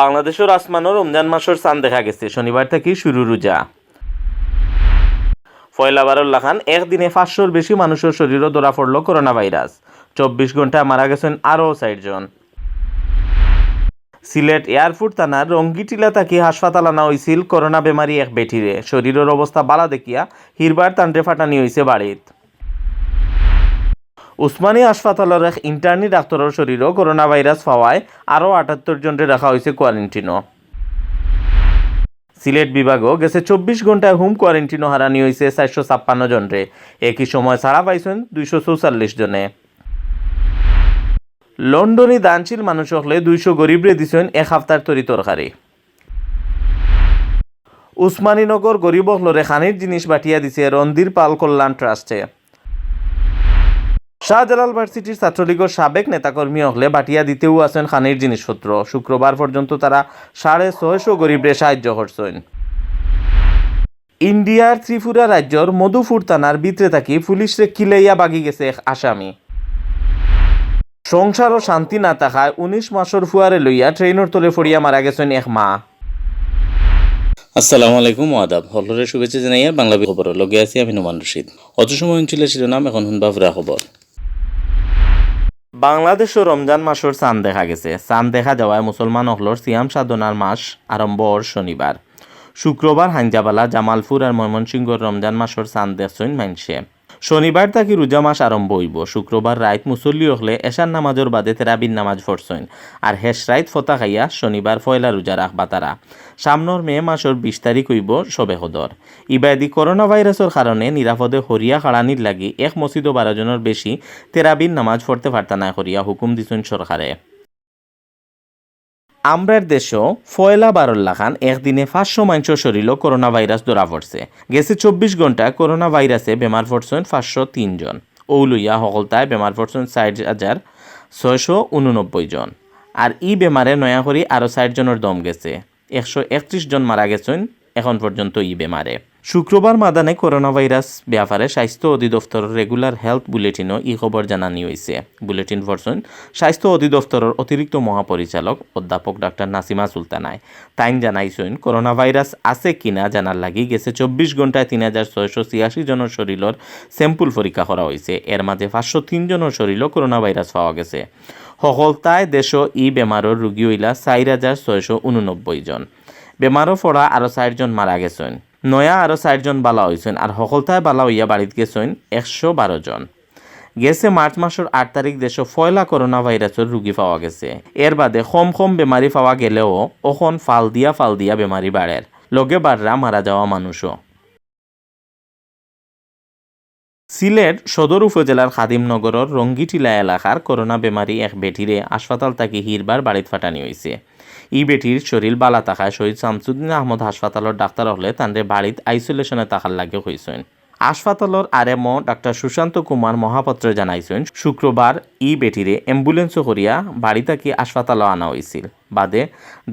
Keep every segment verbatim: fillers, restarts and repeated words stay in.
বাংলাদেশর আসমানো রমজান মাসর চান দেখা গেছে, শনিবার থাকি শুরু রোজা। পয়লা বারর লাখান একদিনে পাঁচশোর বেশি মানুষর শরীরো ধরা পড়লো করোনা ভাইরাস। চব্বিশ ঘন্টায় মারা গেছইন আরও চাইরজন। সিলেট এয়ারপোর্ট থানার রঙ্গিটিলা থাকি হাসপাতাল আনা অইছিল করোনা বেমারি এক বেটিরে। শরীরর অবস্থা বালা দেখিয়া হিরবার তানরে ফাটানি অইছে বাড়িত। উসমানী হাসপাতালর এক ইন্টার্নি ডাক্তরর শরীরো করোনা ভাইরাস পাওয়ায় আরও আটাত্তর জনরে রাখা অইছে কোয়ারেন্টিনো। সিলেট বিভাগো গেছে চব্বিশ ঘন্টায় হোম কোয়ারেন্টিনো হারানি অইছে চাইরশো ছাপ্পান্ন জনরে। একই সময় ছাড়া পাইছইন দুইশো চৌচল্লিশ জনে। লন্ডনী দানশীল মানুষ অকলে দুইশো গরিবরে দিছইন এক হাপ্তার তরি তরকারি। উসমানীনগর গরিব অকলরে খানির জিনিস বাটিয়া দিছে রন্দির পাল কল্যাণ ট্রাস্টে। শাহজালাল ভার্সিটির ছাত্রলীগর সাবেক নেতাকর্মী অকলে বাটিয়া দিতেউ আছইন খানির জিনিসপত্র। শুক্রবার পর্যন্ত তারা সাড়ে ছয়শো গরিবরে সাহায্য করছইন। ইন্ডিয়ার ত্রিপুরা রাজ্যর মধুপুর থানার ভিতরে থাকি পুলিশরে কিলাইয়া বাগি গেছে এক আসামি। সংসারো শান্তি না থাকায় উনিশ মাসর ফুয়ারে লইয়া ট্রেইনর তলে পড়িয়া মারা গেছইন এক মা। আসসালামু আলাইকুম, আদাব। হকলরে শুভেচ্ছা জানাইয়ার বাংলা খবর লগে আছি আমি নোমান রশিদ। অত সময় হুনছিলা শিরোনাম, এখন হুনবা পুরা খবর। বাংলাদেশো রমজান মাসর চান দেখা গেছে। চান দেখা যাওয়ায় মুসলমান অকলর সিয়াম সাধনার মাস আরম্ভ অর শনিবার। শুক্রবার হাইঞ্জাবালা, জামালপুর আর ময়মনসিংহর রমজান মাসর চান দেখছইন মাইনষে। শনিবার থাকি রোজা মাস আরম্ভ অইবো। শুক্রবার রাইত মুসল্লি অকলে এশার নামাজর বাদে তেরাবির নামাজ পড়ছইন। আর হেশ রাইত ফতা খাইয়া শনিবার পয়লা রোজা রাখবা তারা। সামনর মে মাসর বিশ তারিখ অইবো শবে কদর। ইবাদি করোনা ভাইরাসর কারণে নিরাপদে হরিয়া খাড়ানির লাগি এক মসজিদো বারো জনর বেশি তেরাবির নামাজ পড়তে পারতা নায় করিয়া হুকুম দিছইন সরকারে। আমরার দেশো পয়লা বারর লাখান একদিনে পাঁচশো মাইনষর শরীরো করোনা ভাইরাস ধরা পড়ছে। গেছে চব্বিশ ঘন্টায় করোনা ভাইরাসে বেমার পড়ছইন পাঁচশো তিন জন। অউ লইয়া হকলতায় বেমার পড়ছইন চাইর হাজার ছয়শো উননব্বই জন। আর ই বেমারে নয়া করি আরও চাইর জনর দম গেছে। একশো একত্রিশ জন মারা গেছইন এখন পর্যন্ত ই বেমারে। শুক্রবার মাদানে করোনা ভাইরাস ব্যাপারে স্বাস্থ্য অধিদপ্তরর regular health bulletinও ই খবর জানানি অইছে। Bulletin পড়ছইন স্বাস্থ্য অধিদপ্তরর অতিরিক্ত মহাপরিচালক অধ্যাপক ডাক্তার নাসিমা সুলতানায়। তাইন জানাইছইন, করোনা ভাইরাস আছে কিনা জানার লাগি গেছে চব্বিশ ঘন্টায় তিন হাজার ছয়শো ছিয়াশি জনর শরীরর sample পরীক্ষা করা অইছে। এর মাঝে পাঁচশো তিন জনর শরীরো করোনা ভাইরাস পাওয়া গেছে। হকলতায় দেশো ই বেমারর রোগী অইলা চাইর হাজার ছয়শো উননব্বই জন। বেমারো পড়া আরও চাইর জন মারা গেছইন। নয়া আরও চাইর জন বালা অইছইন, আর হকলতায় বালা অইয়া বাড়িত গেছইন একশো বারো জন। গেছে মার্চ মাসর আট তারিখ দেশো পয়লা করোনা ভাইরাসর রুগী পাওয়া গেছে। এর বাদে কম কম বেমারি পাওয়া গেলেও অখন ফাল দিয়া ফাল দিয়া বেমারি বাড়ের, লগে বাড়রা মারা যাওয়া মানুষও। সিলেট সদর উপজেলার খাদিমনগরর রঙ্গিটিলা এলাকার করোনা বেমারি এক বেটিরে হাসপাতাল থাকি হিরবার বাড়িত ফাটানি অইছে। ই বেটির শরীর বালা থাকায় শহীদ শামসুদ্দিন আহমদ হাসপাতালর ডাক্তার অকলে তানরে বাড়িত আইসোলেশনে থাকার লাগি কইছইন। হাসপাতালর আরএমও ডাক্তার সুশান্ত কুমার মহাপাত্র জানাইছইন, শুক্রবার ই বেটিরে অ্যাম্বুলেন্সো করিয়া বাড়ি থাকি হাসপাতালো আনা অইছিল। বাদে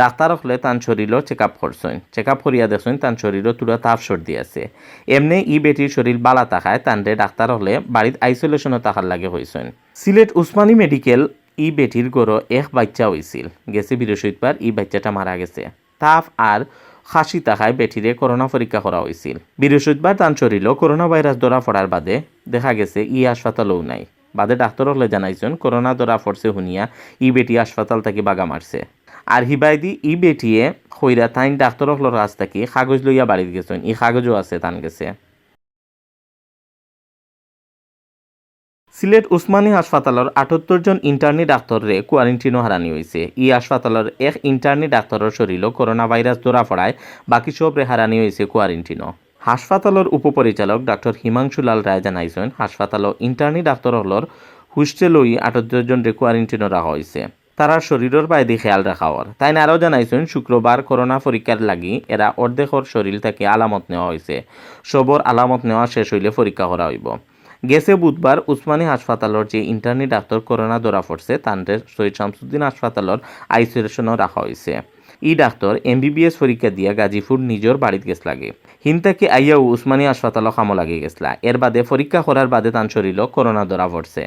ডাক্তার অকলে তান শরীরও চেক আপ করছইন। চেক আপ করিয়া দেখছইন তান শরীরও থুড়া তাপ সর্দি আছে। এমনে ই বেটির শরীর বালা থাকায় তানরে ডাক্তার অকলে বাড়িত আইসোলেশনো থাকার লাগি কইছইন। সিলেট উসমানী মেডিকেল ই বেটির ঘরো এক বাইচ্চা অইছিল। গেছে বৃহস্পতিবার ই বাইচ্চাটা মারা গেছে। তাপ আর খাসি থাকায় বেটিরে করোনা পরীক্ষা করা অইছিল। বৃহস্পতিবার তান শরীরও করোনা ভাইরাস ধরা পড়ার বাদে দেখা গেছে ই হাসপাতালও নাই। বাদে ডাক্তার অকলে জানাইছইন, করোনা ধরা পড়ছে হুনিয়া ই বেটি হাসপাতাল থাকি বাগা মারছে। আর হিবায়দি ই বেটিয়ে কইরা তাইন ডাক্তার অকলর কাছ থাকি কাগজ লইয়া বাড়িত গেছইন, ই কাগজও আছে তান গেছে। সিলেট উসমানী হাসপাতালর আটাত্তর জন ইন্টার্নি ডাক্তাররে কোয়ারেন্টিনো হারানি অইছে। ই হাসপাতালর এক ইন্টার্নি ডাক্তারর শরীরও করোনা ভাইরাস ধরা পড়ায় বাকি সবরে হারানি অইছে কোয়ারেন্টিনো। হাসপাতালর উপপরিচালক ডাক্তার হিমাংশু লাল রায় জানাইছইন, হাসপাতালো ইন্টার্নি ডাক্তার অকলর হোস্টেলো ই আটাত্তর জনরে কোয়ারেন্টিনো রাখা অইছে। তারার শরীরর বায়দি খেয়াল রাখা অর। তাইন আরও জানাইছইন, শুক্রবার করোনা পরীক্ষার লাগি এরা অর্ধেকর শরীর থাকি আলামত নেওয়া অইছে। সবর আলামত নেওয়া শেষ অইলে পরীক্ষা করা অইবো। গেছে বুধবার উসমানী হাসপাতালর যে ইন্টার্নি ডাক্তার করোনা ধরা পড়ছে, তানরে শহীদ শামসুদ্দিন হাসপাতালর আইসোলেশনো রাখা অইছে। ই ডাক্তার এমবিবিএস পরীক্ষা দিয়া গাজীপুর নিজর বাড়িত গেছলাগি। হিন থাকি আইয়াও উসমানী হাসপাতালো কামো লাগি গেছলা। এর বাদে পরীক্ষা করার বাদে তান শরীরও করোনা ধরা পড়ছে।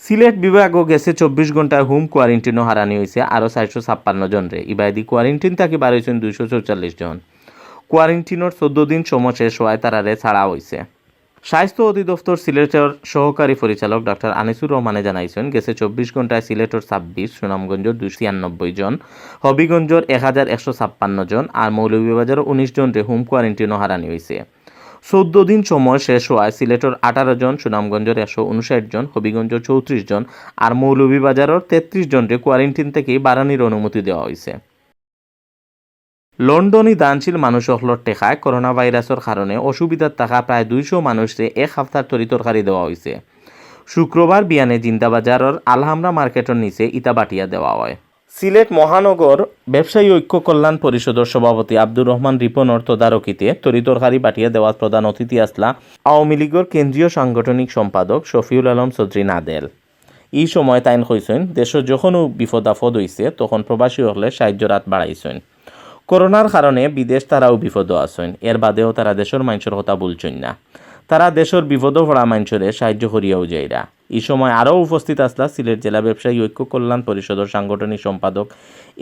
সিলেট বিভাগও গেছে চব্বিশ ঘন্টায় হোম কোয়ারেন্টিনও হারানি অইছে আরও চারশো ছাপ্পান্ন জনরে। ইবায়দি কোয়ারেন্টিন থাকি বার অইছইন দুইশো চৌচল্লিশ জন। কোয়ারেন্টিনর চৌদ্দ দিন সময় শেষ হওয়ায় তারারে ছাড়া অইছে। স্বাস্থ্য অধিদপ্তর সিলেটর সহকারী পরিচালক ডাক্তার আনিসুর রহমানে জানাইছইন, গেছে চব্বিশ ঘন্টায় সিলেটর ছাব্বিশ, সুনামগঞ্জর দুইশো ছিয়ানব্বই জন, হবিগঞ্জর এক হাজার একশো ছাপ্পান্ন জন আর মৌলভীবাজারও উনিশ জনরে হোম কোয়ারেন্টিনও হারানি অইছে। চৌদ্দ দিন সময় শেষ হওয়ায় সিলেটর আঠারো জন, সুনামগঞ্জর একশো উনষাট জন, হবিগঞ্জর চৌত্রিশ জন আর মৌলভীবাজারর তেত্রিশ জনরে কোয়ারেন্টিন থাকি বারানির অনুমতি দেওয়া অইছে। লন্ডনী দানশীল মানুষ অকলর টেকায় করোনা ভাইরাসর কারণে অসুবিধাত থাকা প্রায় দুইশো মানুষরে এক হাপ্তার তরি তরকারি দেওয়া অইছে। শুক্রবার বিয়ানে জিন্দাবাজারর আলহামরা মার্কেটর নিচে ইতা বাটিয়া দেওয়া অয়। সিলেট মহানগর ব্যবসায়ী ঐক্য কল্যাণ পরিষদর সভাপতি আব্দুর রহমান রিপনর তদারকিতে তরি তরকারি বাটিয়া দেওয়াত প্রধান অতিথি আছলা আওয়ামী লীগর কেন্দ্রীয় সাংগঠনিক সম্পাদক শফিউল আলম চৌধুরী নাদেল। ই সময় তাইন কইছইন, দেশো যখনউ বিপদ আপদ অইছে, তখন প্রবাসী অকলে সাহায্যর আত বাড়াইছইন। করোনার কারণে বিদেশ তারাও বিপদো আছইন, এর বাদেও তারা দেশর মানষর কথা ভুলছইন না। তারা দেশর বিপদো পড়া মানষরে সাহায্য করিয়াও যাইরা। ই সময় আরও উপস্থিত আছলা সিলেট জেলা ব্যবসায়ী ঐক্য কল্যাণ পরিষদর সাংগঠনিক সম্পাদক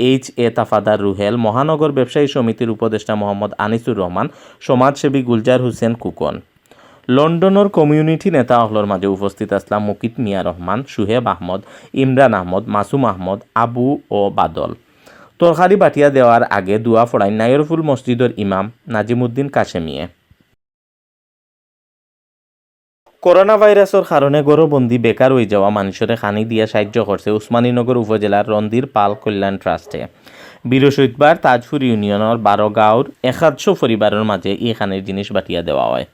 এইচ এ তাফাদার রুহেল, মহানগর ব্যবসায়ী সমিতির উপদেষ্টা মোহাম্মদ আনিসুর রহমান, সমাজসেবী গুলজার হোসেন কুকন। লন্ডনর কমিউনিটি নেতা অকলর মাঝে উপস্থিত আছলা মুকিত মিয়া রহমান, সুহেব আহমদ, ইমরান আহমদ, মাসুম আহমদ, আবু ও বাদল। তরকারি বাটিয়া দেওয়ার আগে দোয়া পড়াইন নায়রফুল মসজিদর ইমাম নাজিমুদ্দিন কাশেমিয়ে। করোনা ভাইরাসর কারণে গৃহবন্দী বেকার অইযাওয়া মানষরে খানি দিয়া সাহায্য করছে উসমানীনগর উপজেলার রন্দির পাল কল্যাণ ট্রাস্টে। বৃহস্পতিবার তাজপুর ইউনিয়নর বারো গাঁওর একাদশো পরিবারর মাঝে ই খানির জিনিস বাটিয়া দেওয়া অয়।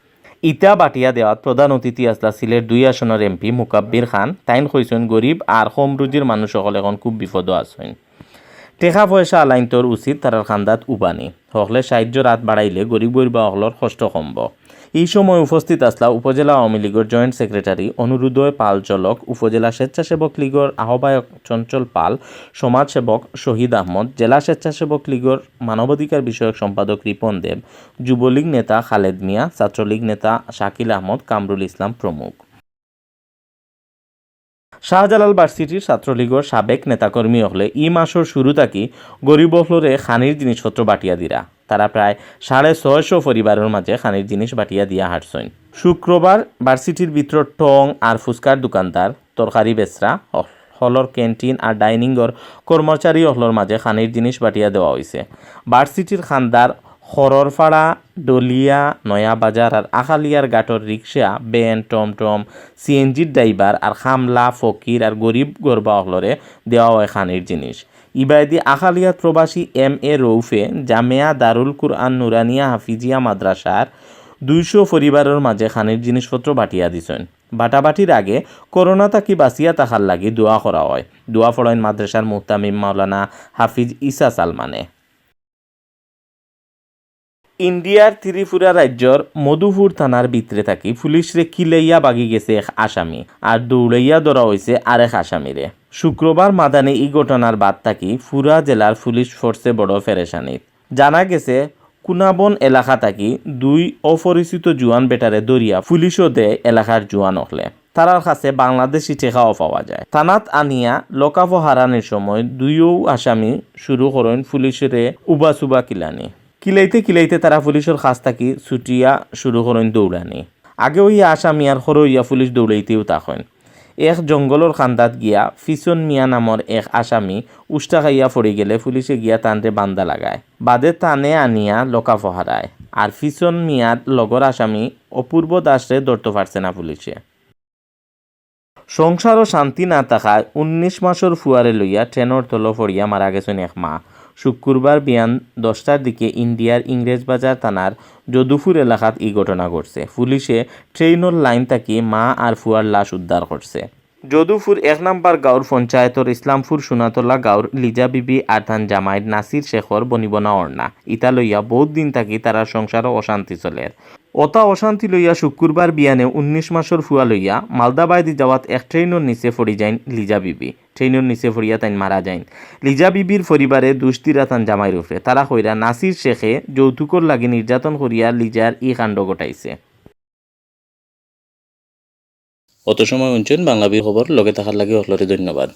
ইতা বাটিয়া দেওয়াত প্রধান অতিথি আছলা সিলেট দুই আসনর এমপি মুকাব্বির খান। তাইন কইছইন, গরিব আর কম রুজির মানুষ অকল এখন খুব বিপদো আছইন। টেকা পয়সা আলাইন্তর উচিত তারার কান্দাত উবানি। হকলে সাহায্যর আত বাড়াইলে গরিব গরিবা অকলর কষ্ট কমবো। ই সময় উপস্থিত আছলা উপজেলা আওয়ামী লীগর জয়েন্ট সেক্রেটারি অনুরোদয় পাল চলক, উপজেলা স্বেচ্ছাসেবক লীগর আহ্বায়ক চঞ্চল পাল, সমাজসেবক শহীদ আহমদ, জেলা স্বেচ্ছাসেবক লীগর মানবাধিকার বিষয়ক সম্পাদক রিপন দেব, যুবলীগ নেতা খালেদ মিয়া, ছাত্রলীগ নেতা শাকিল আহমদ, কামরুল ইসলাম প্রমুখ। শাহজালাল ভার্সিটির ছাত্রলীগর সাবেক নেতাকর্মী অকলে ই মাসর শুরু থাকি গরিব অকলরে খানির জিনিসপত্র বাটিয়া দিরা। তারা প্রায় সাড়ে ছয়শো পরিবারর মাঝে খানির জিনিস বাটিয়া দিয়া হারছইন। শুক্রবার ভার্সিটির ভিতর টং আর ফুচকার দোকানদার, তরকারি বেচরা, হলর ক্যান্টিন আর ডাইনিংর কর্মচারী অকলর মাঝে খানির জিনিস বাটিয়া দেওয়া অইছে। ভার্সিটির খান্দার খররপাড়া, ডলিয়া, নয়া বাজার আর আখালিয়ার ঘাটর রিক্সা, ভ্যান, টমটম, সিএনজির ড্রাইভার আর খামলা, ফকির আর গরিব গরবা অকলরে দেওয়া অয় খানির জিনিস। ইবায়দি আখালিয়াত প্রবাসী এম এ রৌফে জামেয়া দারুল কুরআন নুরানিয়া হাফিজিয়া মাদ্রাসার দুইশো পরিবারর মাঝে খানির জিনিসপত্র বাটিয়া দিছইন। বাটাবাটির আগে করোনা থাকি বাঁচিয়া থাকার লাগি দোয়া করা অয়। দোয়া পড়ইন মাদ্রাসার মুহতামিম মাওলানা হাফিজ ইসা সালমানে। ইন্ডিয়ার ত্রিপুরা রাজ্যর মধুপুর থানার ভিতরে থাকি পুলিশরে কিলাইয়া বাগি গেছে এক আসামি, আর দৌড়াইয়া ধরা অইছে আরেক আসামিরে। শুক্রবার মাদানে ই ঘটনার বাদ থাকি পুরা জেলার পুলিশ ফোর্সে বড় পেরেশানিত। জানা গেছে, কুনাবন এলাকা থাকি দুই অপরিচিত জুয়ান বেটারে ধরিয়া পুলিশও দেয় এলাকার জুয়ান অকলে। তারার কাছে বাংলাদেশি টেকাও পাওয়া যায়। থানাত আনিয়া লকআপো হারানির সময় দুইও আসামি শুরু করইন পুলিশরে উবাসুবা কিলানি। কিলাইতে কিলাইতে তারা পুলিশর কাছ থাকি ছুটিয়া শুরু করইন দৌড়ানি। আগে অইয়া আসামি আর খরো অইয়া পুলিশ দৌড়াইতেও থাকইন। এক জঙ্গলর কান্দাত গিয়া ফিসন মিয়া নামর এক আসামি উষ্টা খাইয়া পড়ি গেলে পুলিশে গিয়া তানরে বান্দা লাগায়। বাদে তানে আনিয়া লকআপো হারায়। আর ফিসন মিয়ার লগর আসামি অপূর্ব দাসরে ধরতো পারছে না পুলিশে। সংসারো শান্তি না থাকায় উনিশ মাসর ফুয়ারে লইয়া ট্রেনর তলো পড়িয়া মারা গেছইন এক মা। শুক্রবার বিয়ান দশটার দিকে ইন্ডিয়ার ইংরেজবাজার থানার যদুপুর এলাকাত ই ঘটনা ঘটছে। পুলিশে ট্রেনর লাইন থাকি মা আর ফুয়ার লাশ উদ্ধার করছে। যদুপুর এক নাম্বার গাঁওর পঞ্চায়েতর ইসলামপুর সোনাতলা গাঁওর লিজা বিবি আর তান জামাইর নাসির শেখর বনিবনা অর না। ইতা লইয়া বউত দিন থাকি তারার সংসারো অশান্তি চলের। অতা অশান্তি লইয়া শুক্রবার বিয়ানে উনিশ মাসর ফুয়া লইয়া মালদা বায়দি যাওয়াত এক ট্রেনর নিচে পড়ি যাইন লিজা বিবি। ট্রেনর নিচে পড়িয়া তাইন মারা যাইন। লিজা বিবির পরিবারে দুষ দিরা তান জামাইর উপরে। তারা কইরা নাসির শেখে যৌতুকর লাগি নির্যাতন করিয়া লিজার ই কাণ্ড ঘটাইছে। অত সময় হুনছইন বাংলা বি খবর, লগে থাকার লাগি হকলরে ধন্যবাদ।